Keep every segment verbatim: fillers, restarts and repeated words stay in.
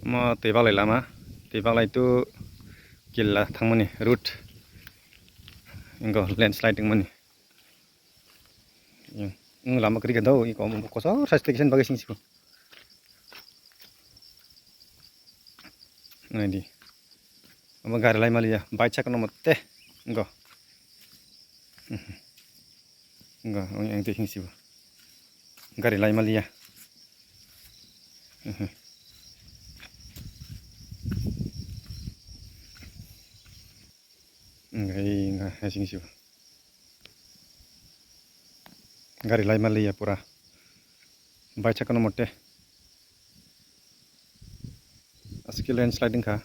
Mo twi baglai lama, twi baglai tu killa thangmani route, ingo landslide wngmani. Wng lama kwrwi khe do, iko kochor side twi kisa bagwi sing siko. Naidi. Omo gari lai maliya, bai chakno mote. Go. Go, ang twi hing sibo. Gari lai maliya. Ngai nga hing sibo. Gari lai maliya pura. Bai chakno mote. Aske landslide wngkha.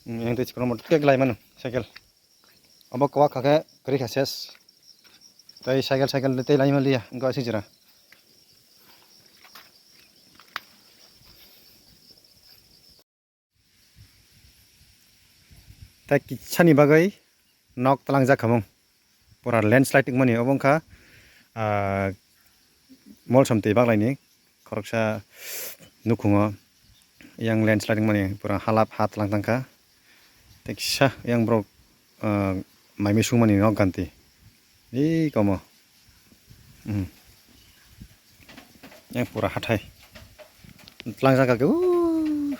Yang tei chikon mote tek lai mano cycle. Obo kwak kha khe kwrwi kha ses. Tei cycle cycle tei lai maliya wngkha aswk jora. Tei kisa ni bagwi nok tlangjak khamung. Pura landslide wngmani obo wngkha, ah, molsom twi baklaini khoroksa nukhungo yang landslide wngmani pura halap ha tlang tangkha. Tei kisa yang borok, ah, mai mui sungmani nok ganti. Ei komo. Hmm. Yang pura hathai. Tlangjak kha khe, uh,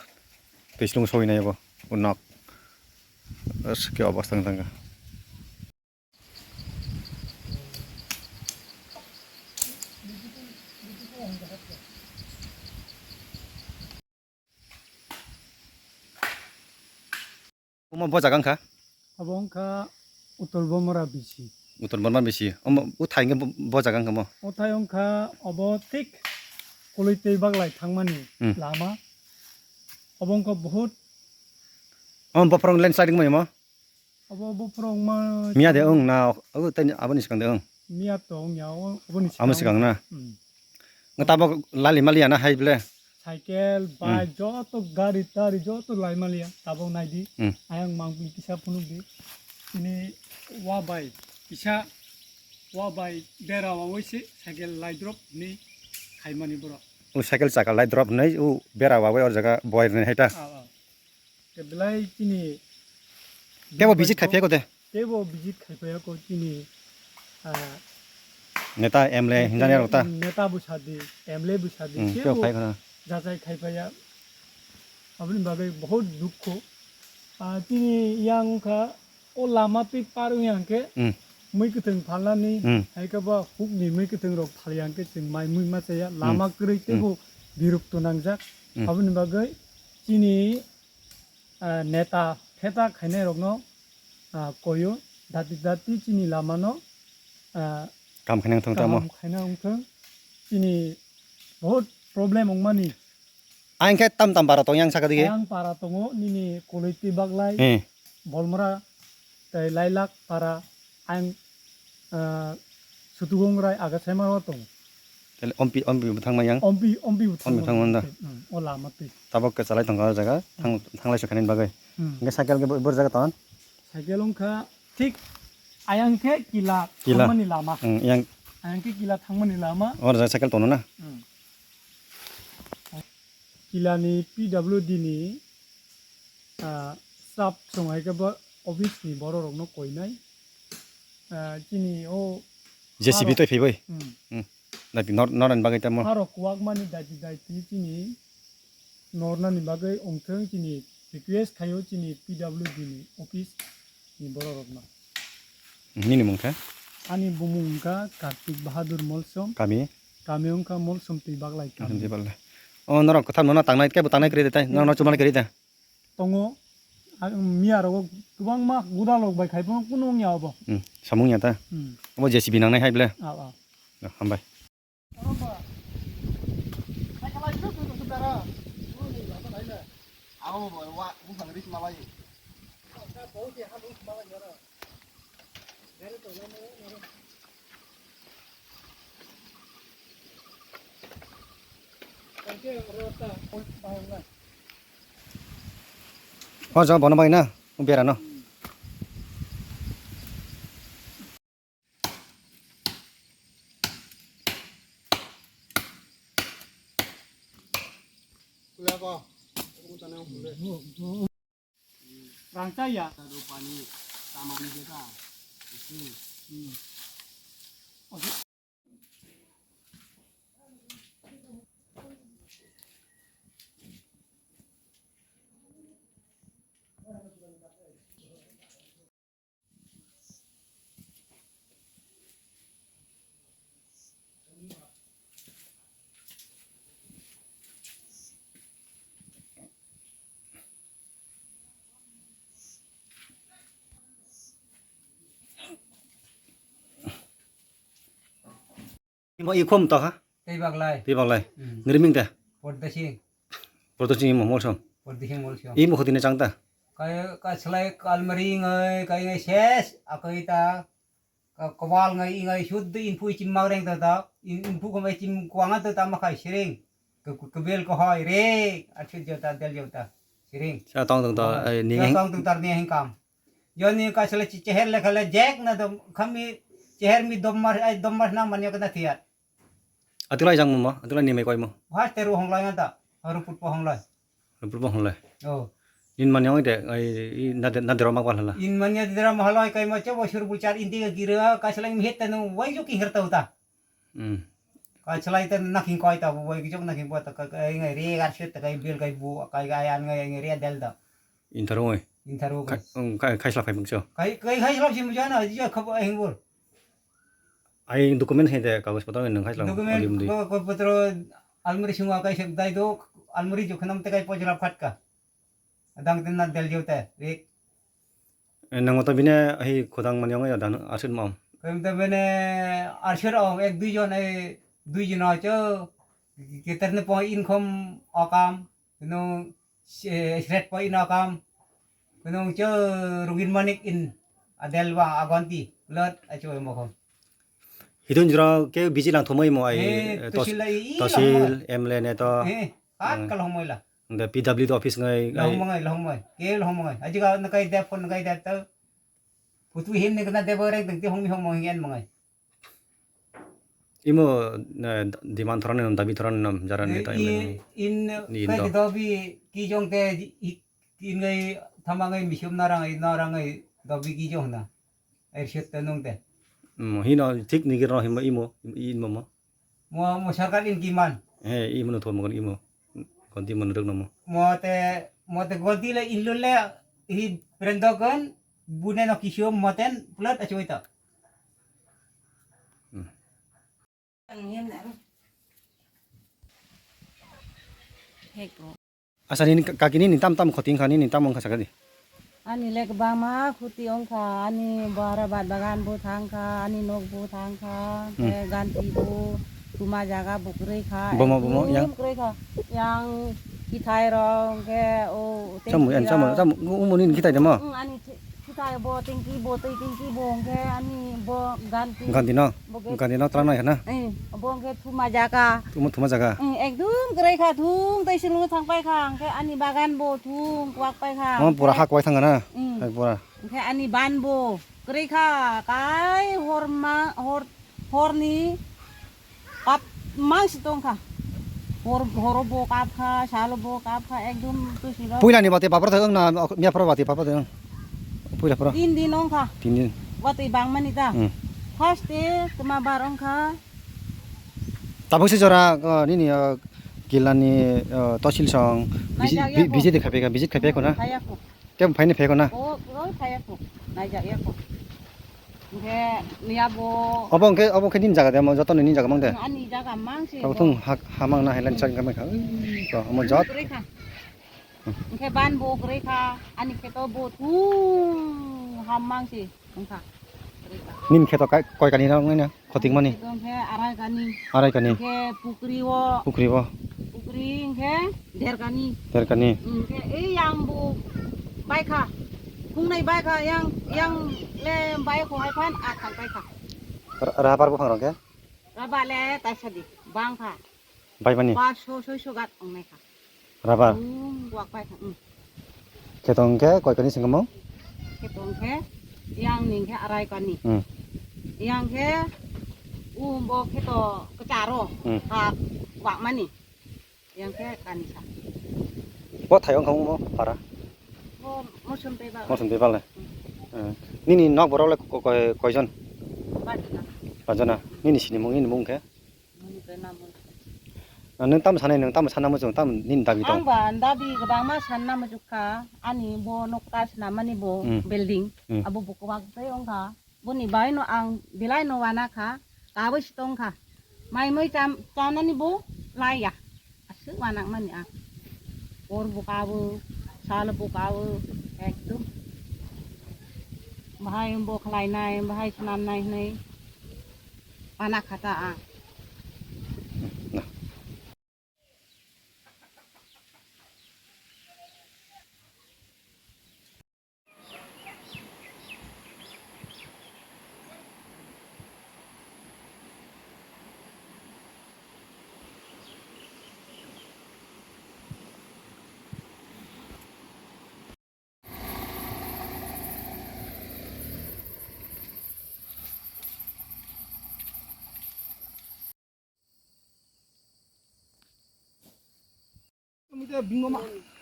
twi slung soi nai bo, o nok. Bas khe obostha wng tangkha. Omo bo jaga wngkha? Abo wngkha Uttor Bormora bisi. Uttor Bormora bisi. Omo uthai hwnkhe bo, bo jaga wngkha mo? Uthai wngkha obo thik Koloi tei Baglai thangmani Hmm. lama. Obo wngkha bahut. Omo bophorok landslide wngmani mo? Abo bophorok ma Miya de wng na, o tei aboni swkang de wng. Miya to wngya, o, oboni Amo swkang. Swkang na? Hmm. Nga tabok lali maliya na hai ble? Cycle, Hmm. bike, joto gari tari joto lai maliya, tabok naidi. Hmm. Ayang mangpili kisa phunuk di. Ini wa bai kisa, wa bai bera wa waise cycle lai drop ni khaimani borok. O cycle chaka lai drop ni, o bera wa wai or jaga boy ni hai ta. Ah, ah. Te belai chini Tebo visit khai phiyako de? Tebo visit khai phiyako chini, ah, Neta M L A hinjani rok ta? Neta bwsadi, M L A bwsadi, Hmm, tebo tebo khai khana. Jachai khai phaya. Aboni bagwi bahut dukho. Ah, chini yang wngkha o lama twi par wngya hwnkhe Hmm. mui kwthwng phalnani Hmm. hai khe ba hukni mui kwthwng rok phalya hwnkhe chwng mai mui ma chaya. Hmm. Lama kwrwi Hmm. tebo biruk to nangjak. Hmm. Aboni bagwi chini ah, neta pheta khainai rokno, ah, koyo dati dati chini lamano, ah, Kam khainai wngthong tamo. Kaham khaina wngthong. Chini bahut problem wngmani. Ang khe tam tam para tong yang saka dige. Ayang para tongo nini Koloi twi Baglai, Hmm. Bolmora, tei Lailak para ang, ah, Sutugong Rai aga saima o tongo. Tele ompi, ompi bo thangma yang? Ompi, ompi bo Ompi thangma thangma da. Hmm, o lama twi. Tabok ke chalai tongkha o jaga, thang, thanglai sokhaini bagwi. Hmm. Hingke cycle ke bo, bor jaga ton? Cycle wngkha thik ayang khe kila Kila. Thangmani lama. Hmm, yang Ayang khe kila thangmani lama. O jaga cycle tono na? Hmm. Kilani P W D ni, ah, staff song hai khe bo office ni borok rokno koinai. Ah, chini o J C B harok toi phaibai. Hmm. Hmm. Dati nor, nor ni bagwi tamo. Harok kwak mani dati dati chini nornani bagwi wngthwng chini request khaio chini P W D ni office ni borok rokno. Nini mung khe? Ani bumung wngkha Kartik Bahadur Molsom. Kami? Kami wngkha Molsom twi Baglai kami. Di baglai. O norok kwtham nono tangnai, kebo tangnai kwrwi de tai? Norok no chumanai kwrwi de? Tongo. A, miya rogo kwbangma guda lok bai khai phano kunu wngya obo. Hmm, samung ya ta? Hmm. Obo J C B nangnai hai ble? Ah, ah. Ah, hambai. O jaga bono bai na, bera no. Rangchaya. Rupani tamani jeta. Hmm. Imo ikhom to ha? Tei baglai. Tei baglai. Hmm. Nirming te? Pordasi. Pordasi imo molsom. Pordasi molsom. Imo khotine chang ta? Kai ka selai kalmari ngai kai ngai ses akai ta. Ka kwbal ngai ingai sud de info ichim magreng ta ta. In-, info khamai chim kwanga ta ta makhai siring. Ke-, ke-, kebel ko hoi re. Achut jota del jota. Siring. Sa tong tong to, eh, ning sa tong tong tar ni hingkam. Joni ka sele chi-, cheher le khale jek na dom khami cheher mi dom mar, ai dom mar na man yok na thiya. Atulai jang mo, atulai ni mai koi mo. Bhas teru honglai ngata, haru putpo honglai. Haru putpo honglai. Oh. In mani ong ite, ai, i na de, na dero mak wal hala. In mani dero mak hala, kai mo chebo sur bulchar inti ga gira, ka sele mi hetta no, wai jo ki herta uta. Hmm. Ka chalai ta nakhing koi ta, bo bai jok nakhing bo ta, ka, ka, ngai re gar shet ta, kai bel kai bu, kai ga yan ngai, ngai re del da. Intharung oi. Intharung oi. Khai, um, khai, khai slap khai mungso. Khai, khai, khai slap sim jana, ji khab ai hingbor. Ai document hai de, kagoj potro nang khai slap. Document, ali mundi. Ko, ko potro almari sima kai sep dai do, almari jo khanam te kai pojra phatka. Adang tin na del jo te, rik. Eh, nang to bine hai khudang mani ong ya dan asit mam. Kami to bine arsir ong ek dui jon, eh, dui jon acho. Keter ne po income okam, no, eh, sret po in okam. Kuno cho rugin manik in adel ba agonti lot acho mokom. Hidun jora ke busy lang thomoi mo ai, eh, eh, tos-, tosil lai i tosil, lang mo. M L A neto. Eh, kat hmm. Kal homoi la. Nda P W D office ngai, ngai. Lahong mangai, lahong mangai. Ke lahong mangai. Aji ka nakai dep phone nakai dep ta. Putu hin ne kana dep rek dengti hong mi hong mangai en mangai. Imo, eh, demand thoran nam, dabi thoran nam, jaran eh, neta i-, M L A ni. In, ni kai indo. Dobi ki jong te i-, in ngai thama ngai misiom narang ai, narang ai dobi ki jong na. Ai siot te nung te. Hmm, hino thik ni giro himo imo, imo mo. Mo, mo sarkar in ki man. He, imo no thom kon imo. Gonti mo no rok no mo. Mo te, mo te gonti le in lule hi brendo kon bune no kisio moten plot achoi ta. Hmm. Hek bro. Asa nini ka-, kaki nini tam tam khoti wngkha, nini tam wngkha sakadi. Ani le kwbangma khoti wngkha, ani bara bat bagan bo thangkha, ani nok bo thangkha, hmm. Khe ganti bo, tuma jaga bo kwrwi kha, bomo, bomo, ekdum yang? Kwrwi kha, yang kithai rok, hwnkhe o tengki rok. Samu, yan, samu, samu, umo nini kithai de mo? Hmm, ani thi-, Sita bo tingki bo twi tingki bo hwnkhe ani bo ganti. Ganti no? Bo ge- Ganti no twlang nai khana? Eh, bo hwnkhe thuma jaga. Thuma, thuma jaga. Eh, ekdum kwrwi kha thung tei silung thang pai kha hwnkhe ani bagan bo thung kwak pai kha. Oh, pura ha kwak thang na? Hmm. Hai pura. Hwnkhe ani ban bo kwrwi kha kai hor ma hor Horni kap mang si tong kha. Hor, horo bo kap kha, salo bo kap kha, ekdom tu si ro. Puila ni bati papra thang na, miya pro bati papra thang. Puila pro. Tin din ong kha. Tin din. Bati bang mani ta. Hmm. First day tuma bar ong kha. Tabuk si jora, uh, nini, uh, gilani, uh, tosil song. Naijak ya ko. Visit, visit khai peka, visit khai peka na. Khai ya ko. Tei phaini phai khona? O, o, phai ya kho. Naijak ya kho. Hwnkhe niya bo. Obo hwnkhe, obo hwnkhe nini jaga de, omo joto nini jaga mang de? Ani jaga mang se. Abo bo. Thung ha, ha mang na, helan chang kamai kha. Ui, to, omo jot. Kwrwi kha. Hwnkhe ban bo kwrwi kha, ani kheto bo thung ham mang se. Wngkha. Nini kheto kai, koi kani rok wngna? Khotik mani? Wngkhe arai kani. Arai kani. Wngkhe pukri o. Pukri o. Pukri wngkhe der kani. Der kani. Wngkhe ei yang bo baikha. Khungnai baikha yang, yang le bai khongai phan a thang baikha. Ra-, rabar buphang rok khe? Rabar le taisa di bangkha. Bai mani? Paso soiso gat wngnai kha. Rabar? Hmm, wak pai kha, hmm. Kheto hwnkhe koi kani singkamo? Kheto hwnkhe yang ni hwnkhe arai kani. Hmm. Yang khe u bo kheto kwcharo hmm. Ha wak mani. Yang khe kani sa. Bo thai wngkha omo para? Bo Mosomtwi Bagwi. Mosomtwi Bagwi. Hmm. Eh, nini nok borok le ko-, ko-, koijon? Pajona. Pajona. Nini sinimung, nini mung khe? Mung khe Namoi. Na, nwng tamo sanai, nwng tamo sanna muchung, tamo nini dabi dong? Ang ba dabi kwbangma sanna muchukha, ani bo nok ta swnamani bo Hmm. building, Hmm. abo bo kwbak tei wngkha. Boni bai no ang belai no wana kha, kabui si tong kha. Mai mui cham-, chanani bo laiya. Aswk wanakmani ang. Hor bo kabo, sal bo kabo, ekdom. Bahai bo khlainai, bahai swnamnai hwnwi wana kha ta ang.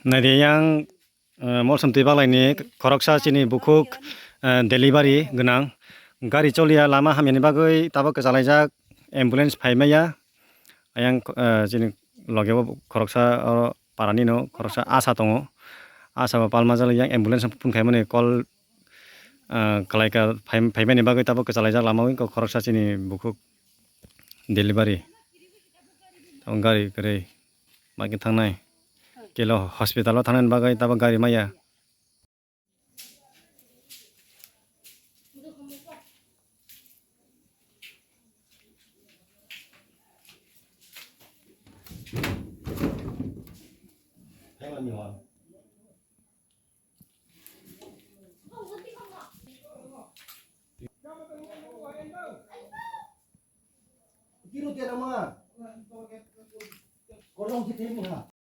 Naidi yang, eh, Molsom twi baglaini khoroksa chini bukhuk, eh, delivery gwnang. Gari choliya, lama hamyani bagwi tabuk kwchalaijak, ambulance phaimaya. Ayang, eh, chini logeo khoroksa oro parani no khoroksa asa tongo. Asa bo palma jali yang ambulance phone khaimani call, eh, kalaika phai-, phaimani bagwi tabuk kwchalaijak lama o khoroksa chini bukhuk. Delivery. Tamo gari kwrwi. Bakhe thangnai. Kelo hospital o thangnani bagwi tabo gari maya.